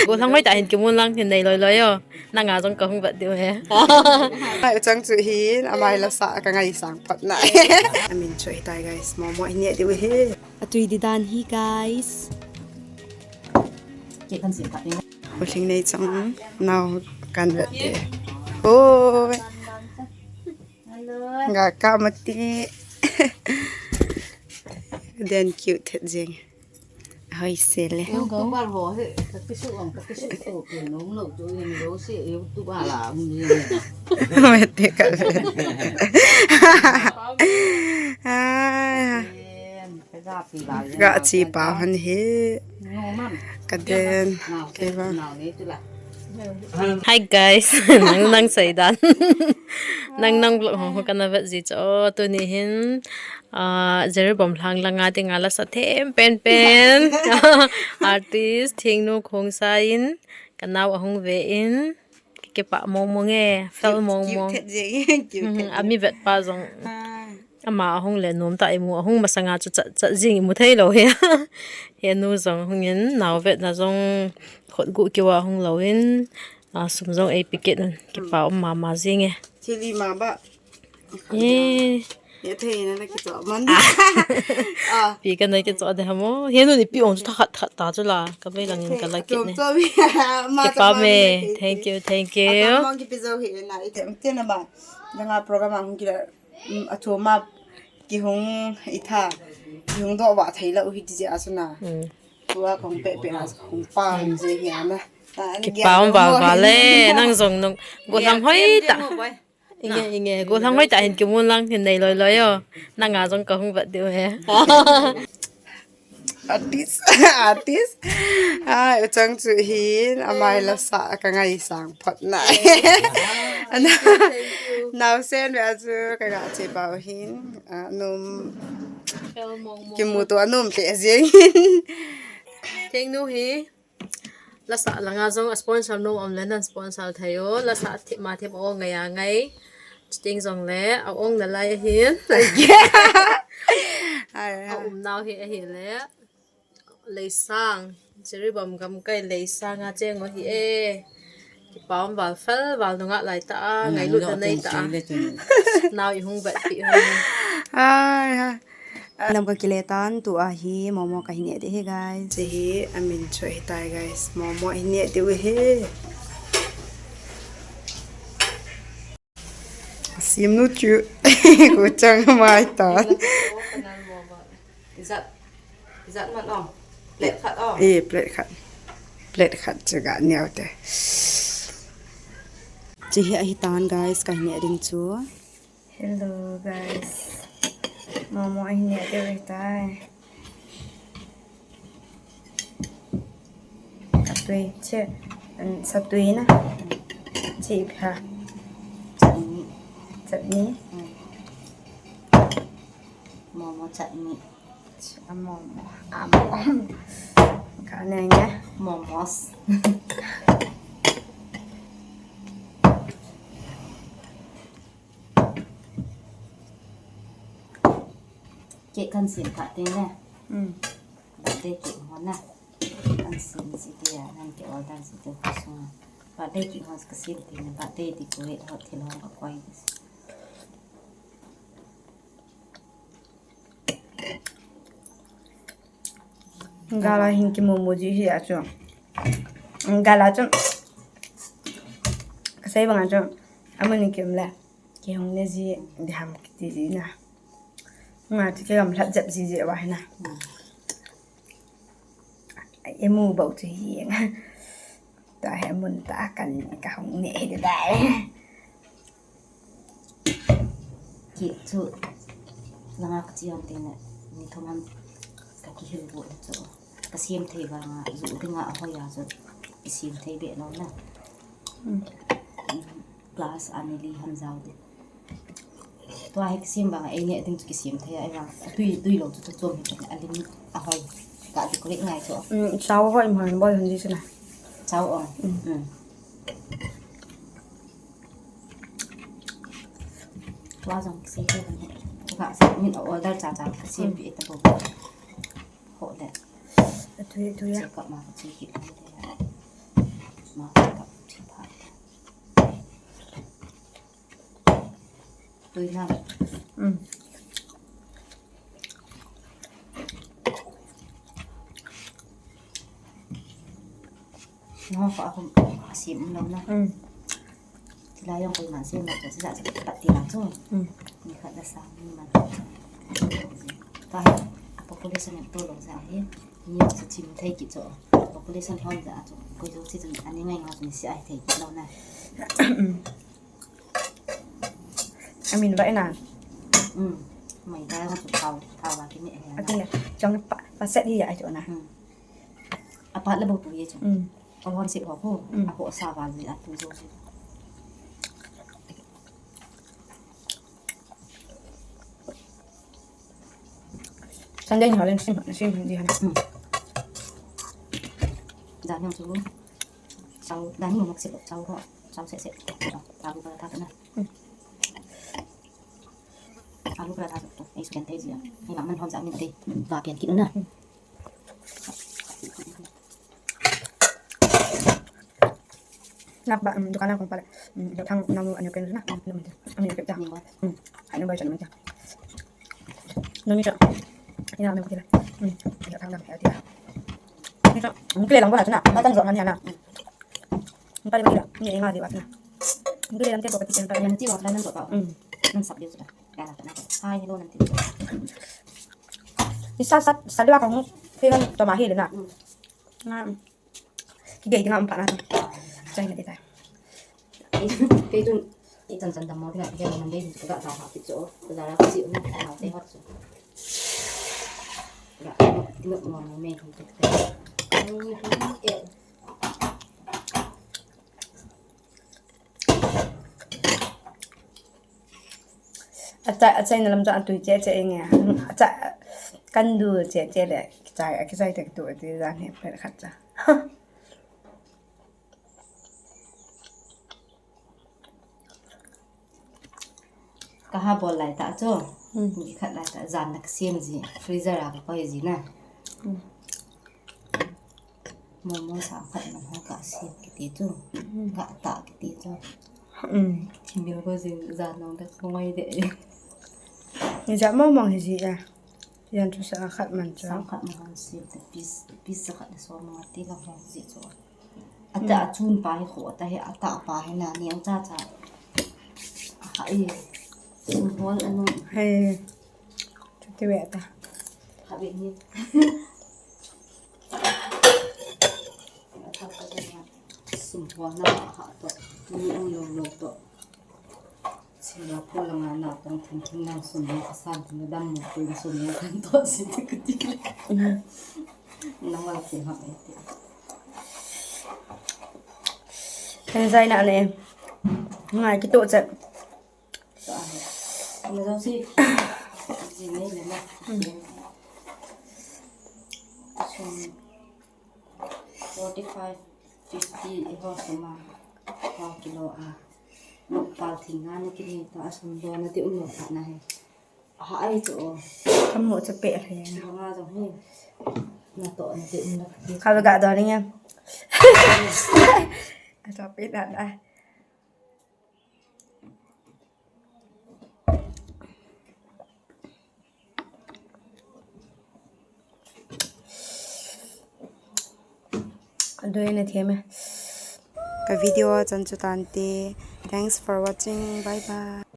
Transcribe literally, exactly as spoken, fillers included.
Gollhang hoitah hin kimu lang hin nei loi loi o. Nanga jong kahung vet diu ahi. Ai, chang chu hin, amai lasa kangaisang phot na. Amin chu hitai guys, momo hin neh diu ahi. Atui di dan hi guys. Ke kan sin ka. Gollhang nei chang, nao kan vet diu. Oi. Ga ka mati. Den cute thet jeng. Hoi sele. Mete ka. Ai. Ga chi pa han he. Ka den. Ke ba. Hi guys, nang nang seidan. Nang nang vlog ho ho kana vet ji chu tuni hin. Ah, Jiribam lhang langa dinga lasa them pen pen. Artist Thingnu Khongsai in, kanao ahung ve in, kipah mong mong e, fel mong mong. Cute thet jeng, cute thet jeng. Ami vet pa jong. Ama ahung le nom ta imu, ahung masanga chu chat, chat jing imu thei lou hi. Henu jong hung in, nao vetna jong khut gu kiwa hung lou in, ah, sum jong ei piket un, kipah um mama jing e. Chili ma ba. Eh. Ye thei na na kicho man. Ah. Pi ka na kicho de hamo. Henu ni pi ong chu tha khat khat ta chu la. Ka vei lang in ka la kit ne. Kipa me. Thank you, thank you. Mong kipi jo hi na i them te na ba. Danga program a hung kila, mm, a chu ma kihung i tha. Kihung do wa thei la u hi ti je a chu na. Mm. Tua kong pe pe a kong pa je hi na. Kipa um val val le. Nang jong nung. Gollhang hoitah. Inge, inge. Gollhang hoitah hin kimu lang hin nei loi loi o. Nanga jong kahung vet diu ahi. Artist, artist. Ai, u chang chu hin, amai lasa kangaisang phot na. Ana, nao sen ve a chu kaga che pau hin. Ah, nom. Kimu to anom te jeng hin. Thingnu hi. Lasa langa jong a sponsor nom um le nan sponsor thei o. Lasa thip ma thip o ngai a ngai. Chuting jong le a ong na lai ahin. Ai, ai. A um nau hi ahi le. Leisang. Jiribam gamkai Leisang a cheng o hi e. Kipa um val fel val nunga lai ta a. Ngailut na nei ta a. Nao i hung vet pi hung. Ai, ai. Nam ka kile tan tu a hi momo ka hin neh ding hi guys. Che hi amin chu hitai guys. Momo hin neh diu hi. Sim nu chu. Ku chang mai tan. Ijat, ijat man o. Plate khat o. Eh, plate khat. Plate khat chu ga neo te. Che hi ahi tan guys, ka hin neh ding chu. Hello guys. Momo ahin neh diu ahitai. Atui che, an satui na. Che pha. Chutney. Chutney. Mm. Momo chutney. Amo, amo. Ka neng ya. Momos. Cake kan sin kha te ne. Hmm. Birthday cake ho na. Kan sin si te ya, nan ke order si te ka sunga. Birthday cake ho ka sin te ne, birthday decorate ho thil ho ka koi. Gala hin kimumu ji hi a chu. Gala chu. Kasei banga chu. Amani kim le. Kihung ne ji diham kiti ji na. Nga ti ke gam lhat jep ji ji wa hi na. Emu bau chu hi. Ta he mun ta kan ka hung ne hi dai. Cake chu langa ka chi hon te ne, ni thum ham ka kihil bu chu. Ka siam thei vanga, ju dinga a hoi a chu. I siam thei be lo na. Hmm. Glass ani li ham jao de. Tua hi ka siam vanga, ei ne ding chu kisiam thei a, ei vang. A tui, tui lo chu chu chom hi a lim a hoi. Ka decorate ngai chu. Hmm, sao hoi man boi hon ji chu na. Sao ong. Hmm. Hmm. Tua jong kisei te ban he. Ka se min a order cha cha kisei pi ta bo. Ho le. Tui, tui a. Check up ma ka check it. Ma ka check up. Tui na. Mm. No, fa hum asim lo na. Mm. Sila jong koiman sem lo, sila chu pat ti la chu. Mm. Ni khat la sang ni man. Ka hi, a population to lo sa hi. Ni chu chim thei kit chu. Population hon ja chu. Koi jo chi chu ani ngai ngai ni si ai thei kit lo na. Mm. Amin ba ina. Mm. Mai da jong chu thao, thao ba ki ni. Ati na, jong pa, pa set hi ja ai chu na. Mm. Apat la bo tu ye chu. Mm. Ahon sep ho ko. Mm. Aho sa val ji a tu jo ji. Sunday ni ho le sim, sim ji ha na. Mm. Dan jong chu. Chao, dan ni mo mok sep chao ho. Chao sep sep. Chao ko ta na. Mm. Alu paratha chu, ei suken te ji a. Ei man hom ja min te. Va pian kit na. Nak ba, um, dukan a kong pala. Um, thang nang anu ken na. Anu ken ta. Ni ba. Um, anu ba chan min ta. Nami cha. Ina nang kila. Um, thang nang kila. Ni cha. Um, kile lang ba cha na. Ba tan jo ngan ya na. Um, pala ba kila. Ni nga di ba na. Um, kile lang te ko ka ti chen pa. Yang ti wa la nang ko pa. Um. Nang sap dia sudah. Hi, hello, nanti. Isa sat, salwa kong, kaya toma hili na. Mm. Na, kigay nga ang pangalan. Chai na kita. Kaya tu, itan sandam mo, tina, kaya mo nang dahil, kada sa hapit so, kada kasi, um, ah, say hot so. Kada, ino, ino, mo, may, kung kita. Ay, hindi, eh. Acha, acha ina lam cha atui che che inge. Acha, kandu che che le, kichai, kichai te tu ti dan he pe khat cha. Ka ha bol lai ta cho. Hmm. Ni khat lai ta, jan na ka sem ji, freezer a ka koi ji na. Hmm. Momo sa khat man ho ka sem kiti chu. Hmm. Ka ta kiti chu. Hmm. Thimil ko jing jan nong da ko ngai de. Ni ja momo hi ji a. Jan chu sa khat man chu. Sa khat man ho sem ta piece, piece sa khat so ma ti la ho ji chu. Ata, hmm, achun pa hi kho, ata hi ata pa hi na ni ang cha cha. Aha, eh. Sum hol anu. Hey. Chuti ve ta. Ha ve ni. Sum hol na ha to. Ni ang lo lo to. Singapore langa naupang thingthing nang sum nang kasan thing dam mo pui sum nang kan to si ti kuti. Mm. Nang wal si ha ai ti. Kan zai na ne. Ngai kito chat. To ai. Na zau si. Ji nei le na. Mm. Sum. Forty-five, fifty, eiho sum a, eiho kilo a. Pal thing nga na kini ta a sum do na ti um lo kha na he. Ha ai chu o. Kamu chu pe he. Nga jong he. Na to na ti um lo kha ti. Kha ga do ni ya. A to pe da da. Adoi na theme. Ka video chan chu tante. Thanks for watching. Bye bye.